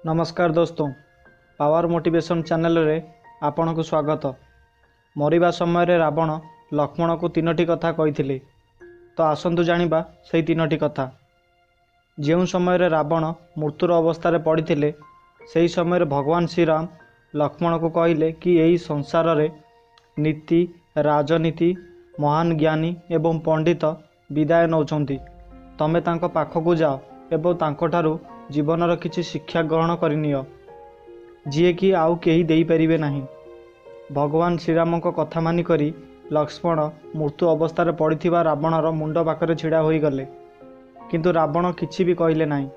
ନମସ୍କାର ଦୋସ୍ତ, power motivation ଚ୍ୟାନେଲରେ ଆପଣଙ୍କୁ ସ୍ୱାଗତ। ମରିବା ସମୟରେ ରାବଣ ଲକ୍ଷ୍ମଣକୁ ତିନୋଟି କଥା କହିଥିଲେ, ତ ଆସନ୍ତୁ ଜାଣିବା ସେଇ ତିନୋଟି କଥା। ଯେଉଁ ସମୟରେ ରାବଣ ମୃତ୍ୟୁର ଅବସ୍ଥାରେ ପଡ଼ିଥିଲେ, ସେହି ସମୟରେ ଭଗବାନ ଶ୍ରୀରାମ ଲକ୍ଷ୍ମଣକୁ କହିଲେ କି ଏହି ସଂସାରରେ ନୀତି, ରାଜନୀତି, ମହାନ ଜ୍ଞାନୀ ଏବଂ ପଣ୍ଡିତ ବିଦାୟ ନେଉଛନ୍ତି। ତମେ ତାଙ୍କ ପାଖକୁ ଯାଅ ଏବଂ ତାଙ୍କଠାରୁ ଜୀବନର କିଛି ଶିକ୍ଷା ଗ୍ରହଣ କରିନିଅ, ଯିଏକି ଆଉ କେହି ଦେଇପାରିବେ ନାହିଁ। ଭଗବାନ ଶ୍ରୀରାମଙ୍କ କଥା ମାନିକରି ଲକ୍ଷ୍ମଣ ମୃତ୍ୟୁ ଅବସ୍ଥାରେ ପଡ଼ିଥିବା ରାବଣର ମୁଣ୍ଡ ପାଖରେ ଛିଡ଼ା ହୋଇଗଲେ, କିନ୍ତୁ ରାବଣ କିଛି ବି କହିଲେ ନାହିଁ।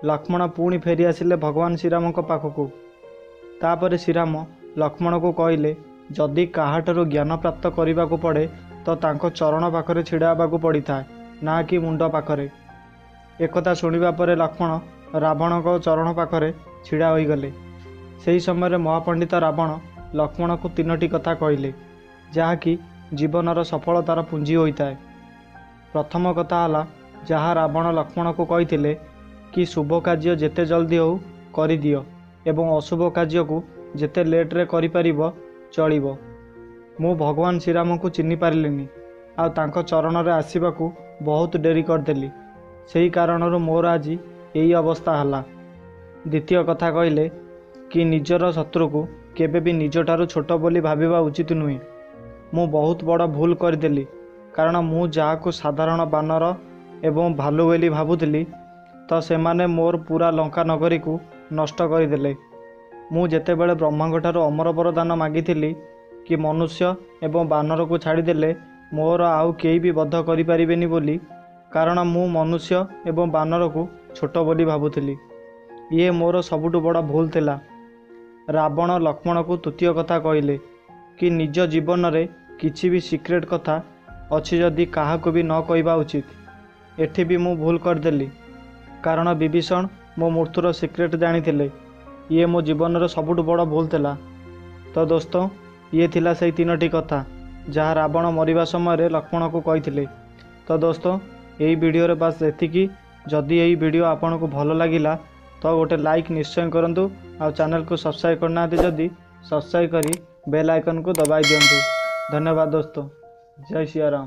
ଲକ୍ଷ୍ମଣ ପୁଣି ଫେରିଆସିଲେ ଭଗବାନ ଶ୍ରୀରାମଙ୍କ ପାଖକୁ। ତାପରେ ଶ୍ରୀରାମ ଲକ୍ଷ୍ମଣକୁ କହିଲେ, ଯଦି କାହାଠାରୁ ଜ୍ଞାନ ପ୍ରାପ୍ତ କରିବାକୁ ପଡ଼େ ତ ତାଙ୍କ ଚରଣ ପାଖରେ ଛିଡ଼ା ହେବାକୁ ପଡ଼ିଥାଏ, ନା କି ମୁଣ୍ଡ ପାଖରେ। ଏକଥା ଶୁଣିବା ପରେ ଲକ୍ଷ୍ମଣ ରାବଣଙ୍କ ଚରଣ ପାଖରେ ଛିଡ଼ା ହୋଇଗଲେ। ସେହି ସମୟରେ ମହାପଣ୍ଡିତ ରାବଣ ଲକ୍ଷ୍ମଣକୁ ତିନୋଟି କଥା କହିଲେ, ଯାହାକି ଜୀବନର ସଫଳତାର ପୁଞ୍ଜି ହୋଇଥାଏ। ପ୍ରଥମ କଥା ହେଲା, ଯାହା ରାବଣ ଲକ୍ଷ୍ମଣକୁ କହିଥିଲେ କି ଶୁଭ କାର୍ଯ୍ୟ ଯେତେ ଜଲ୍ଦି ହେଉ କରିଦିଅ ଏବଂ ଅଶୁଭ କାର୍ଯ୍ୟକୁ ଯେତେ ଲେଟ୍ରେ କରିପାରିବ ଚଳିବ। ମୁଁ ଭଗବାନ ଶ୍ରୀରାମଙ୍କୁ ଚିହ୍ନି ପାରିଲିନି ଆଉ ତାଙ୍କ ଚରଣରେ ଆସିବାକୁ ବହୁତ ଡେରି କରିଦେଲି। ସେହି କାରଣରୁ ମୋର ଆଜି ଏହି ଅବସ୍ଥା ହେଲା। ଦ୍ୱିତୀୟ କଥା କହିଲେ କି ନିଜର ଶତ୍ରୁକୁ କେବେ ବି ନିଜଠାରୁ ଛୋଟ ବୋଲି ଭାବିବା ଉଚିତ ନୁହେଁ। ମୁଁ ବହୁତ ବଡ଼ ଭୁଲ କରିଦେଲି, କାରଣ ମୁଁ ଯାହାକୁ ସାଧାରଣ ବାନର ଏବଂ ଭାଲୁ ବୋଲି ଭାବୁଥିଲି, ତ ସେମାନେ ମୋର ପୁରା ଲଙ୍କା ନଗରୀକୁ ନଷ୍ଟ କରିଦେଲେ। ମୁଁ ଯେତେବେଳେ ବ୍ରହ୍ମାଙ୍କଠାରୁ ଅମର ବରଦାନ ମାଗିଥିଲି କି ମନୁଷ୍ୟ ଏବଂ ବାନରକୁ ଛାଡ଼ିଦେଲେ ମୋର ଆଉ କେହି ବି ବଧ କରିପାରିବେନି ବୋଲି, କାରଣ ମୁଁ ମନୁଷ୍ୟ ଏବଂ ବାନରକୁ ଛୋଟ ବୋଲି ଭାବୁଥିଲି। ଇଏ ମୋର ସବୁଠୁ ବଡ଼ ଭୁଲ ଥିଲା। ରାବଣ ଲକ୍ଷ୍ମଣକୁ ତୃତୀୟ କଥା କହିଲେ କି ନିଜ ଜୀବନରେ କିଛି ବି ସିକ୍ରେଟ୍ କଥା ଅଛି ଯଦି କାହାକୁ ବି ନ କହିବା ଉଚିତ। ଏଠି ବି ମୁଁ ଭୁଲ କରିଦେଲି, କାରଣ ବିଭୀଷଣ ମୋ ମୃତ୍ୟୁର ସିକ୍ରେଟ୍ ଜାଣିଥିଲେ। ଇଏ ମୋ ଜୀବନର ସବୁଠୁ ବଡ଼ ଭୁଲ ଥିଲା। ତ ଦୋସ୍ତ, ଇଏ ଥିଲା ସେଇ ତିନୋଟି କଥା ଯାହା ରାବଣ ମରିବା ସମୟରେ ଲକ୍ଷ୍ମଣକୁ କହିଥିଲେ। ତ ଦୋସ୍ତ, ଏହି ଭିଡ଼ିଓରେ ବାସ୍ ଏତିକି। ଯଦି ଏହି ଭିଡ଼ିଓ ଆପଣଙ୍କୁ ଭଲ ଲାଗିଲା ତ ଗୋଟେ ଲାଇକ୍ ନିଶ୍ଚୟ କରନ୍ତୁ, ଆଉ ଚ୍ୟାନେଲକୁ ସବସ୍କ୍ରାଇବ୍ କରିନାହାନ୍ତି ଯଦି ସବସ୍କ୍ରାଇବ୍ କରି ବେଲ୍ ଆଇକନ୍କୁ ଦବାଇ ଦିଅନ୍ତୁ। ଧନ୍ୟବାଦ ଦୋସ୍ତ, ଜୟ ସିଆରାମ।